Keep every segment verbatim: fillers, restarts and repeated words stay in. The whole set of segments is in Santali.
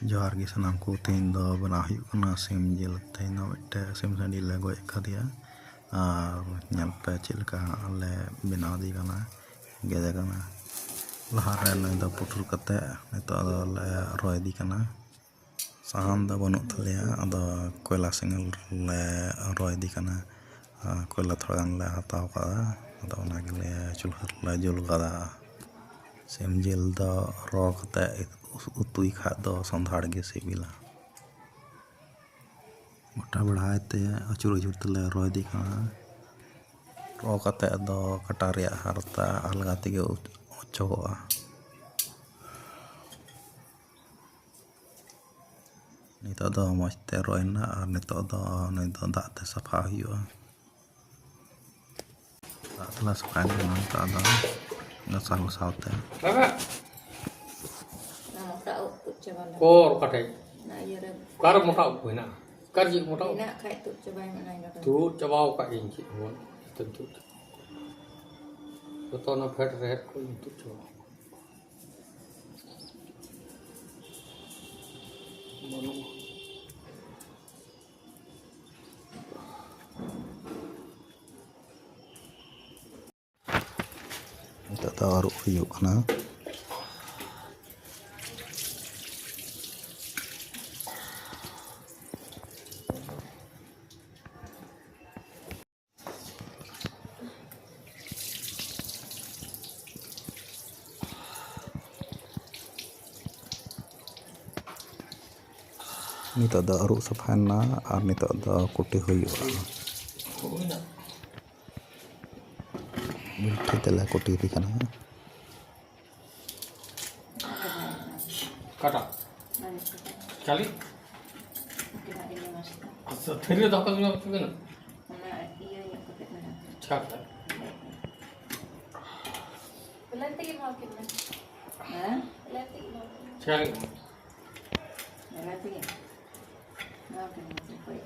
ᱡᱚᱦᱟᱨ ᱜᱮ ᱥᱟᱱᱟᱢ ᱠᱚ᱾ ᱛᱮᱦᱮᱧ ᱫᱚ ᱵᱮᱱᱟᱣ ᱦᱩᱭᱩᱜ ᱠᱟᱱᱟ ᱥᱤᱢ ᱡᱤᱞ᱾ ᱛᱮᱦᱮᱧ ᱫᱚ ᱢᱤᱫᱴᱮᱡ ᱥᱤᱢ ᱥᱟᱺᱰᱤ ᱞᱮ ᱜᱚᱡ ᱟᱠᱟᱫᱮᱭᱟ, ᱟᱨ ᱧᱮᱞ ᱯᱮ ᱪᱮᱫ ᱞᱮᱠᱟ ᱞᱮ ᱵᱮᱱᱟᱣ ᱮᱫᱮ ᱠᱟᱱᱟ, ᱜᱮᱫᱮ ᱠᱟᱱᱟ᱾ ᱞᱟᱦᱟᱨᱮ ᱱᱩᱭ ᱫᱚ ᱯᱩᱴᱩᱨ ᱠᱟᱛᱮ ᱱᱤᱛᱚᱜ ᱫᱚᱞᱮ ᱨᱚᱭ ᱤᱫᱤ ᱠᱟᱱᱟ᱾ ᱥᱟᱦᱟᱱ ᱫᱚ ᱵᱟᱹᱱᱩᱜ ᱛᱟᱞᱮᱭᱟ, ᱟᱫᱚ ᱠᱚᱭᱞᱟ ᱥᱮᱸᱜᱮᱞ ᱨᱮᱞᱮ ᱨᱚᱭ ᱤᱫᱤ ᱠᱟᱱᱟ᱾ ᱟᱨ ᱠᱚᱭᱞᱟ ᱛᱷᱚᱲᱟ ᱜᱟᱱ ᱞᱮ ᱦᱟᱛᱟᱣ ᱠᱟᱫᱟ, ᱟᱫᱚ ᱚᱱᱟ ᱜᱮᱞᱮ ᱪᱩᱞᱦᱟᱹ ᱨᱮᱞᱮ ᱡᱩᱞ ᱠᱟᱫᱟ᱾ ᱥᱤᱢ ᱡᱤᱞ ᱫᱚ ᱨᱚ ᱠᱟᱛᱮ ᱩᱛᱩᱭ ᱠᱷᱟᱡ ᱫᱚ ᱥᱚᱸᱫᱷᱟᱲ ᱜᱮ ᱥᱤᱵᱤᱞᱟ᱾ ᱜᱚᱴᱟ ᱵᱮᱲᱦᱟᱭ ᱛᱮ ᱟᱹᱪᱩᱨ ᱟᱹᱪᱩᱨ ᱛᱮᱞᱮ ᱨᱚ ᱤᱫᱤ ᱠᱟᱱᱟ᱾ ᱨᱚ ᱠᱟᱛᱮ ᱫᱚ ᱠᱟᱴᱟ ᱨᱮᱭᱟᱜ ᱦᱟᱨᱛᱟ ᱟᱞᱜᱟ ᱛᱮᱜᱮ ᱚᱪᱚᱜᱚᱜᱼᱟ᱾ ᱱᱤᱛᱚᱜ ᱫᱚ ᱢᱚᱡᱽ ᱛᱮ ᱨᱚᱭᱮᱱᱟ ᱟᱨ ᱱᱤᱛᱚᱜ ᱫᱚ ᱱᱩᱭ ᱫᱚ ᱫᱟᱜ ᱛᱮ ᱥᱟᱯᱷᱟ ᱦᱩᱭᱩᱜᱼᱟ᱾ ᱫᱟᱜ ᱛᱮᱞᱮ ᱥᱟᱯᱷᱟᱭᱮᱱᱟ ᱱᱤᱛᱚᱜ ᱫᱚ ᱜᱷᱟᱥᱟᱣ ᱜᱷᱟᱥᱟᱣ ᱛᱮ᱾ ᱚᱱᱟ ᱢᱚᱴᱟ ᱩᱵ ᱛᱩᱫ ᱪᱟᱵᱟ ᱞᱮᱱ᱾ ᱚᱠᱚᱨ ᱚᱠᱟ ᱴᱷᱮᱡ? ᱚᱱᱟ ᱤᱭᱟᱹ ᱨᱮ᱾ ᱚᱠᱟᱨᱮ ᱢᱚᱴᱟ ᱩᱵ ᱠᱚ ᱦᱮᱱᱟᱜᱼᱟ? ᱚᱠᱟᱨᱮ ᱪᱮᱫ ᱢᱚᱴᱟ ᱩᱵ? ᱦᱮᱱᱟᱜ ᱠᱷᱟᱡ ᱛᱩᱫ ᱪᱟᱵᱟᱭ ᱢᱮ ᱚᱱᱟ ᱤᱭᱟᱹ ᱨᱮ᱾ ᱛᱩᱫ ᱪᱟᱵᱟᱣ ᱟᱠᱟᱫ ᱜᱤᱭᱟᱹᱧ, ᱪᱮᱫ ᱦᱚᱸ ᱵᱟᱹᱱᱩᱜ᱾ ᱡᱚᱛᱚᱧ ᱛᱩᱫ ᱪᱟᱵᱟ᱾ ᱡᱚᱛᱚ ᱚᱱᱟ ᱯᱷᱮᱰ ᱨᱮᱦᱮᱫ ᱠᱚᱧ ᱛᱩᱫ ᱪᱟᱵᱟ ᱟᱠᱟᱫ᱾ ᱵᱟᱹᱱᱩᱜᱼᱟ᱾ ᱱᱤᱛᱚᱜ ᱫᱚ ᱟᱹᱨᱩᱵ ᱦᱩᱭᱩᱜ ᱠᱟᱱᱟ᱾ ᱱᱤᱛᱚᱜ ᱫᱚ ᱟᱹᱨᱩᱵ ᱥᱟᱯᱷᱟᱭᱮᱱᱟ ᱟᱨ ᱱᱤᱛᱚᱜ ᱫᱚ ᱠᱩᱴᱤ ᱦᱩᱭᱩᱜᱼᱟ᱾ ᱵᱤᱞᱴᱷᱤ ᱛᱮᱞᱮ ᱠᱩᱴᱤ ᱤᱫᱤ ᱠᱟᱱᱟ᱾ ᱚᱠᱟᱴᱟᱜ? ᱪᱟᱞᱤ? ᱟᱪᱪᱷᱟ, ᱛᱷᱟᱹᱨᱤ ᱨᱮ ᱫᱚᱦᱚ ᱠᱟᱜ ᱢᱮ, ᱚᱱᱟ ᱤᱭᱟᱹ ᱧᱚᱜ ᱠᱟᱛᱮ ᱢᱮᱱᱟᱜᱼᱟ᱾ ᱪᱷᱟᱲ ᱠᱟᱜ᱾ ᱵᱮᱞᱟᱛᱤ ᱜᱮ ᱮᱢᱟ ᱠᱤᱱ ᱢᱮ᱾ ᱦᱮᱸ? ᱵᱮᱞᱟᱛᱤ ᱜᱮ ᱮᱢᱟ ᱠᱤᱱ ᱢᱮ᱾ ᱪᱷᱟᱲ ᱠᱟᱜ᱾ ᱵᱮᱞᱟᱛᱤ ᱜᱮ? ᱮᱢᱟ ᱠᱤᱱ ᱢᱮ, ᱚᱠᱚᱭ?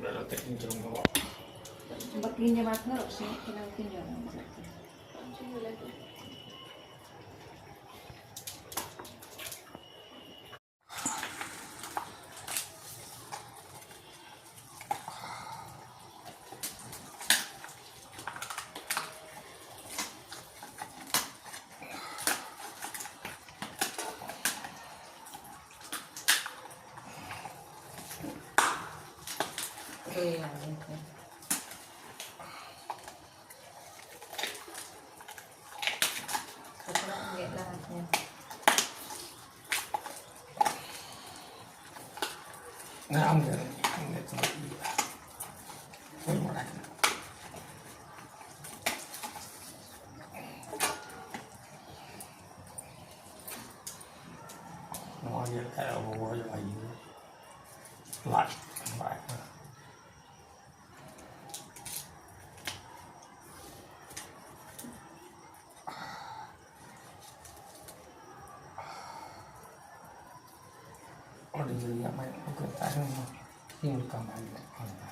ᱵᱮᱞᱟᱛᱤ ᱠᱤᱱ ᱡᱚᱢ ᱜᱚᱜ᱾ ᱵᱟᱹᱠᱤᱱ ᱡᱚᱢᱟ, ᱛᱤᱱᱟᱹᱜ ᱨᱚᱠᱥᱤ ᱠᱤᱱ ᱡᱚᱢᱟ᱾ ᱵᱮᱞᱟᱛᱤ᱾ ᱵᱮᱞᱟᱛᱤ᱾ ᱦᱩᱭ ᱮᱱᱟ ᱜᱚᱢᱠᱮ᱾ ᱠᱷᱟᱯᱨᱟ ᱜᱮᱫ ᱞᱟᱦᱟ ᱠᱮᱫ᱾ ᱟᱢ ᱜᱮ, ᱟᱢ ᱜᱮ ᱛᱚ ᱤᱭᱟᱹ᱾ ᱦᱩᱭ ᱵᱟᱲᱟ ᱠᱮᱫᱟ᱾ ᱱᱚᱣᱟ ᱜᱮ ᱞᱮᱠᱷᱟᱡ ᱟᱵᱚ ᱵᱚ ᱦᱩᱭᱩᱜᱼᱟ, ᱤᱭᱟᱹ, ᱞᱟᱡ ᱵᱟᱲᱟᱭ ᱠᱟᱱᱟ᱾ ᱟᱹᱰᱤ ᱡᱳᱨ ᱜᱮ ᱟᱢᱟᱜ ᱩᱫᱽᱜᱟᱹᱨ ᱛᱟᱦᱮᱱ ᱢᱟ᱾ ᱛᱤᱱ ᱞᱮᱠᱟᱢ ᱦᱟᱡᱩᱜ ᱠᱟᱱᱟ᱾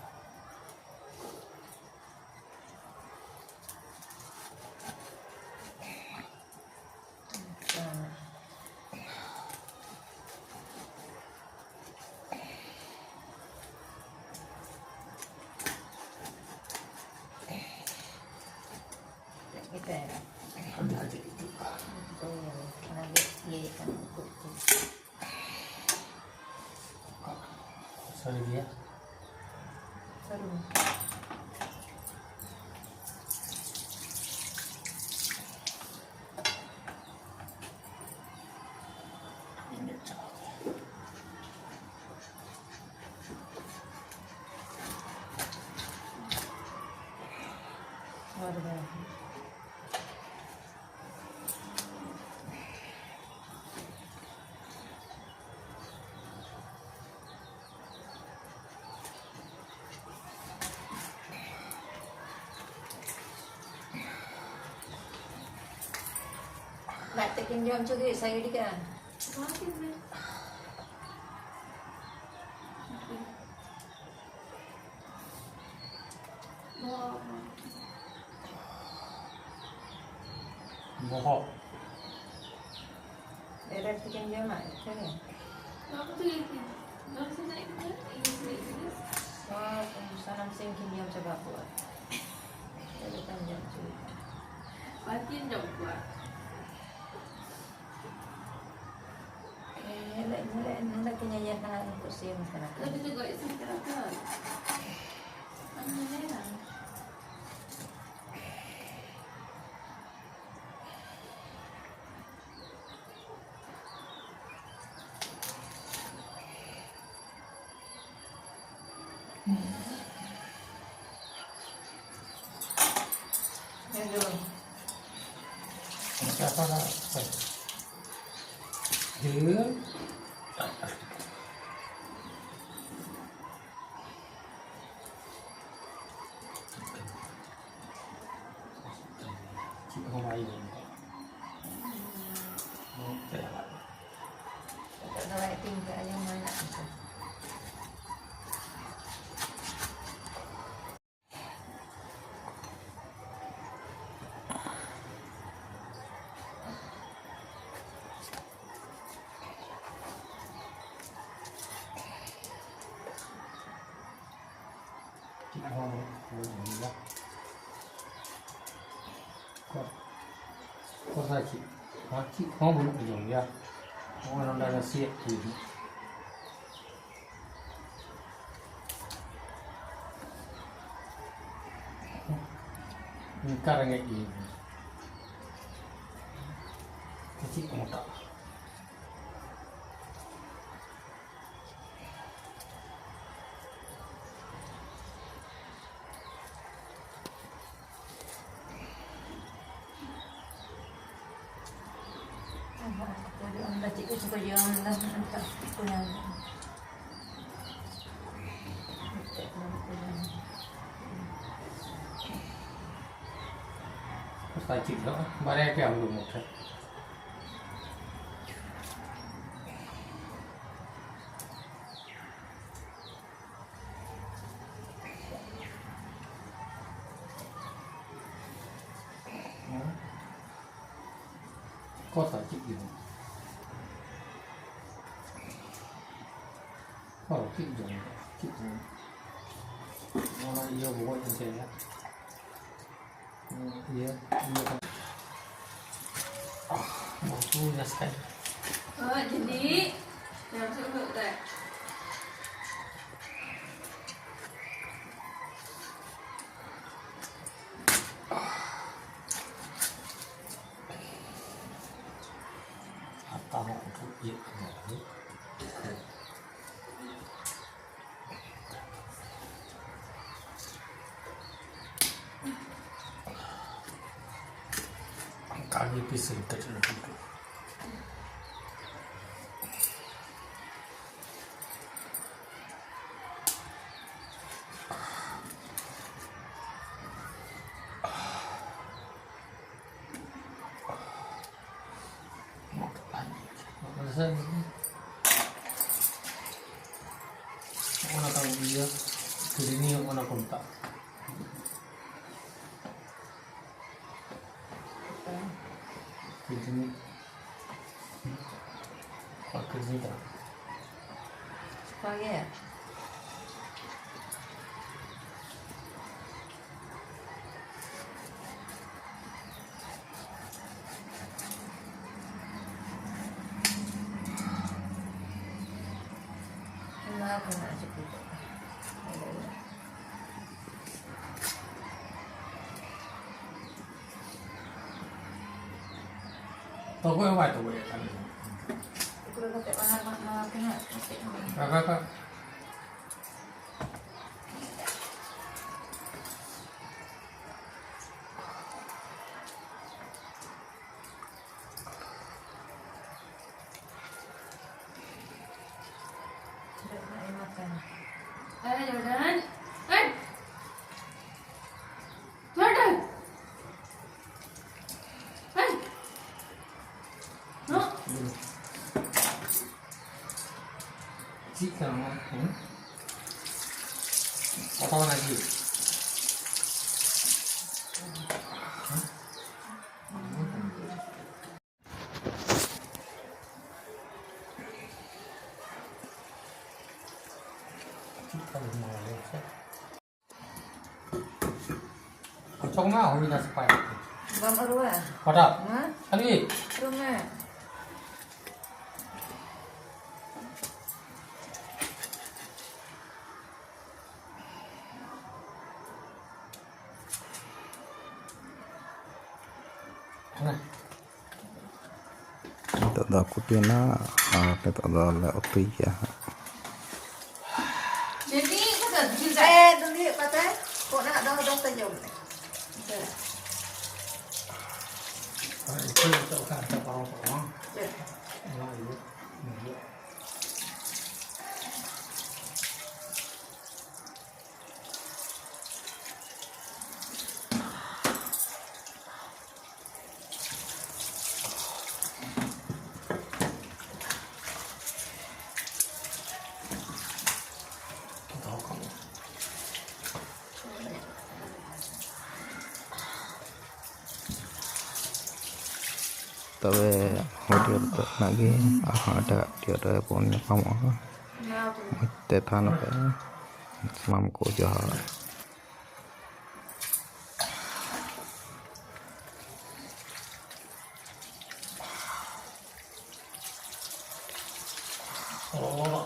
ᱟᱹᱰᱤ ᱠᱟᱹᱴᱤᱡ ᱟᱹᱭᱠᱟᱹᱜ ᱠᱟᱱᱟ᱾ ᱚᱱᱟᱜᱮ ᱤᱭᱟᱹᱭᱮᱫ ᱠᱟᱱᱟ, ᱩᱛᱩ ᱩᱛᱩ᱾ ᱥᱟᱹᱨᱤ ᱜᱮᱭᱟ᱾ ᱥᱟᱹᱨᱤ ᱜᱮ᱾ ᱦᱳᱭ, ᱦᱳᱭ᱾ ᱞᱟᱡ ᱛᱮᱫ ᱠᱤᱱ ᱡᱚᱢ ᱦᱚᱪᱚ ᱠᱮᱫ, ᱥᱟᱭᱤᱰ ᱠᱟᱜᱼᱟ᱾ ᱱᱚᱣᱟ ᱠᱤᱱ ᱢᱮ᱾ ᱵᱚᱦᱚᱜ᱾ ᱵᱚᱦᱚᱜ᱾ ᱵᱮᱨᱮᱞ ᱛᱮᱠᱤᱱ ᱡᱚᱢᱟ, ᱤᱠᱷᱟᱹᱱᱤ᱾ ᱱᱚᱣᱟ ᱠᱚᱫᱚ ᱤᱭᱟᱹ ᱠᱤᱱ ᱡᱚᱢ ᱥᱟᱱᱟᱭᱮᱫ ᱠᱤᱱᱟ, ᱤᱭᱟᱹ ᱥᱟᱱᱟᱭᱮᱫ ᱠᱤᱱᱟ᱾ ᱱᱚᱣᱟ ᱥᱟᱱᱟᱢ ᱥᱤᱢ ᱠᱤᱱ ᱡᱚᱢ ᱪᱟᱵᱟ ᱠᱚᱣᱟ᱾ ᱪᱮᱫ ᱞᱮᱠᱟᱢ ᱡᱚᱢ ᱦᱚᱪᱚᱭᱮᱭᱟ? ᱵᱟᱹᱠᱤᱱ ᱡᱚᱢ ᱠᱚᱣᱟ᱾ ᱧᱮᱞᱮᱫ, ᱧᱮᱞᱮᱫ, ᱱᱚᱰᱮ ᱠᱚ ᱧᱮᱧᱮᱞ ᱠᱟᱱᱟ, ᱩᱱᱠᱩ ᱥᱤᱢ ᱠᱟᱱᱟ ᱠᱚ᱾ ᱟᱫᱚ ᱡᱩᱫᱤ ᱜᱚᱡ ᱥᱤᱢ ᱠᱟᱱᱟ ᱠᱚ᱾ ᱪᱮᱫ ᱦᱚᱸ ᱵᱟᱭ ᱟᱸᱡᱚᱢ ᱮᱫᱟ᱾ ᱱᱚᱛᱮ ᱪᱟᱞᱟᱜ ᱠᱟᱱᱟ᱾ ᱱᱤᱛᱚᱜ ᱫᱚ ᱵᱟᱭ ᱟᱸᱡᱚᱢ ᱫᱟ᱾ ᱪᱮᱫ ᱦᱚᱸ ᱵᱟᱹᱱᱩᱜ ᱟᱸᱡᱚᱢ ᱜᱮᱭᱟ᱾ ᱚᱠᱟ-, ᱚᱠᱟ ᱪᱮᱫ? ᱟᱨ ᱪᱮᱫ ᱦᱚᱸ ᱵᱟᱹᱱᱩᱜ ᱟᱸᱡᱚᱢ ᱜᱮᱭᱟ᱾ ᱱᱚᱜᱼᱚᱭ ᱱᱚᱰᱮ ᱱᱟᱥᱮᱭᱟᱜ ᱪᱮᱫ ᱦᱚᱸ᱾ ᱱᱚᱝᱠᱟ ᱨᱮᱸᱜᱮᱡ ᱜᱮ᱾ ᱪᱮᱫ ᱠᱚ ᱢᱮᱛᱟᱜᱼᱟ? ᱪᱮᱫ ᱠᱚᱪᱚ ᱠᱚ ᱡᱚᱢ ᱮᱫᱟ, ᱚᱱᱠᱟ ᱠᱚ ᱧᱟᱢ ᱮᱫᱟ᱾ ᱚᱠᱟ ᱪᱮᱫ ᱫᱚ ᱵᱟᱨᱭᱟ ᱯᱮᱭᱟ ᱦᱩᱲᱩ ᱢᱩᱴᱷᱟᱹ᱾ ᱚᱠᱚᱭ ᱥᱟᱶ ᱪᱮᱫ ᱜᱮ ᱵᱟᱹᱱᱩᱜ᱾ ᱚ, ᱪᱮᱫ ᱡᱚᱢ? ᱪᱮᱫ ᱡᱚᱢ? ᱚᱱᱟ ᱤᱭᱟᱹ ᱵᱚᱜᱚᱡ ᱮᱱ ᱛᱟᱭᱟ᱾ ᱤᱭᱟᱹ, ᱤᱭᱟᱹ ᱠᱟᱱᱟ᱾ ᱵᱟᱹᱦᱩ ᱡᱟᱥᱠᱟᱭ᱾ ᱦᱳᱭ, ᱫᱤᱫᱤ᱾ ᱧᱟᱢ ᱥᱩᱨ ᱦᱩᱭᱩᱜ ᱛᱟᱭ᱾ ᱟᱨᱦᱚᱸ ᱩᱛᱩ ᱤᱭᱟᱹᱜ ᱠᱟᱱᱟ᱾ ᱚᱱᱠᱟ ᱜᱮ ᱯᱤᱥ ᱠᱟᱛᱮ ᱞᱟᱹᱴᱩ ᱞᱟᱹᱴᱩ᱾ ᱚᱱᱟ ᱠᱟᱱ ᱤᱭᱟᱹ, ᱠᱤᱰᱱᱤ, ᱚᱱᱟ ᱠᱚ ᱢᱮᱛᱟᱜᱼᱟ᱾ ᱠᱤᱰᱱᱤ, ᱚᱱᱟ ᱠᱤᱰᱱᱤ ᱠᱟᱱᱟ᱾ ᱚᱠᱟ ᱜᱮ? ᱚᱱᱟ ᱠᱷᱚᱱᱟᱜ ᱪᱤᱠᱟᱹ ᱠᱚᱜᱼᱟ? ᱛᱚᱜᱚᱡ ᱦᱚᱸ ᱵᱟᱭ ᱛᱚᱜᱚᱡ ᱮᱫ ᱠᱟᱱ᱾ ᱴᱩᱠᱨᱟᱹ ᱠᱟᱛᱮ ᱵᱟᱱᱟᱨ ᱢᱟᱜ ᱱᱟᱣᱟ ᱛᱮ ᱦᱟᱸᱜ ᱪᱮᱫ ᱦᱚᱸ ᱵᱟᱝ᱾ ᱵᱟᱵᱟ ᱠᱚ᱾ ᱦᱮᱸ, ᱡᱚᱨᱰᱟᱱ᱾ ᱦᱮᱸ᱾ ᱡᱚᱨᱰᱟᱱ᱾ ᱦᱮᱸ᱾ ᱱᱚ᱾ ᱪᱮᱫ ᱠᱟᱱᱟ ᱱᱚᱣᱟ? ᱦᱮᱸ? ᱠᱟᱴᱟ ᱵᱟᱱᱟ ᱜᱮ᱾ ᱚᱪᱚᱜ ᱢᱮ, ᱦᱩᱭᱱᱟ ᱥᱟᱯᱷᱟᱭ᱾ ᱵᱟᱢ ᱟᱹᱨᱩᱣᱟ? ᱦᱚᱴᱟᱛ? ᱦᱮᱸ? ᱠᱷᱟᱹᱞᱤ? ᱟᱹᱨᱩ ᱢᱮ᱾ ᱦᱮᱸ᱾ ᱱᱤᱛᱚᱜ ᱫᱚ ᱠᱩᱴᱤᱭᱮᱱᱟ ᱟᱨ ᱱᱤᱛᱚᱜ ᱫᱚᱞᱮ ᱩᱛᱩᱭ ᱜᱮᱭᱟ ᱦᱟᱸᱜ᱾ ᱮ, ᱫᱩᱸᱫᱷᱤ ᱯᱟᱛᱟᱭ, ᱠᱚᱲᱟ ᱫᱚ ᱫᱚᱥ ᱛᱮ ᱡᱚᱢ ᱢᱮ᱾ ᱛᱚᱵᱮ ᱵᱷᱤᱰᱤᱭᱳ ᱨᱮᱫᱚ ᱤᱱᱟᱹᱜ ᱜᱮ, ᱟᱨᱦᱚᱸ ᱮᱴᱟᱜᱟᱜ ᱵᱷᱤᱰᱤᱭᱳ ᱨᱮ ᱵᱚᱱ ᱧᱟᱯᱟᱢᱚᱜᱼᱟ᱾ ᱢᱚᱡᱽ ᱛᱮ ᱛᱟᱦᱮᱱ ᱯᱮ, ᱥᱟᱱᱟᱢ ᱠᱚ ᱡᱚᱦᱟᱨ᱾ ᱨᱚ, ᱨᱚ,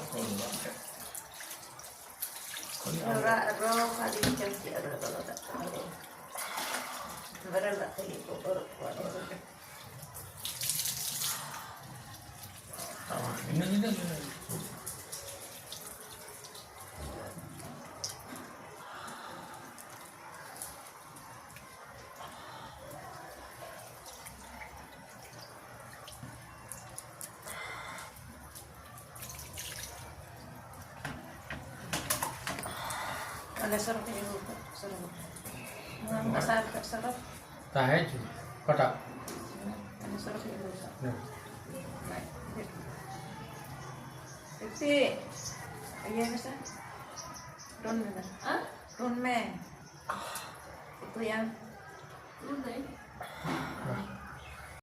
ᱠᱷᱟᱹᱞᱤ ᱨᱚ, ᱨᱚ, ᱠᱷᱟᱹᱞᱤ ᱪᱟᱢᱪᱤ ᱟᱨ ᱨᱚ, ᱨᱚ, ᱨᱚ, ᱨᱚ᱾ ᱵᱟᱨᱮ ᱫᱟᱜ ᱠᱷᱟᱹᱞᱤ ᱠᱚ ᱚᱨᱚᱜ ᱠᱚᱣᱟ, ᱚᱨᱚᱜ᱾ ᱤᱱᱟᱹ, ᱤᱱᱟᱹ, ᱤᱱᱟᱹ᱾ ᱟᱞᱮ ᱥᱚᱨᱚ ᱠᱚ ᱤᱭᱟᱹ ᱠᱚ, ᱥᱚᱨᱚ ᱠᱚ᱾ ᱱᱚᱣᱟ ᱢᱮᱥᱟ ᱠᱟᱛᱮ ᱥᱚᱨᱚ᱾ ᱛᱟᱦᱮᱸ ᱦᱚᱪᱚ᱾ ᱚᱠᱟᱴᱟᱜ? ᱟᱞᱮ ᱥᱚᱨᱚ ᱠᱚ ᱤᱭᱟᱹ ᱠᱚ᱾ ᱦᱮᱸ᱾ ᱮᱠᱴᱤ ᱤᱭᱟᱹ ᱢᱮᱥᱮ᱾ ᱨᱩᱱ ᱢᱮ᱾ ᱦᱮᱸ? ᱨᱩᱱ ᱢᱮ᱾ ᱩᱛᱩᱭᱟᱢ? ᱨᱩᱱ ᱫᱟᱹᱧ᱾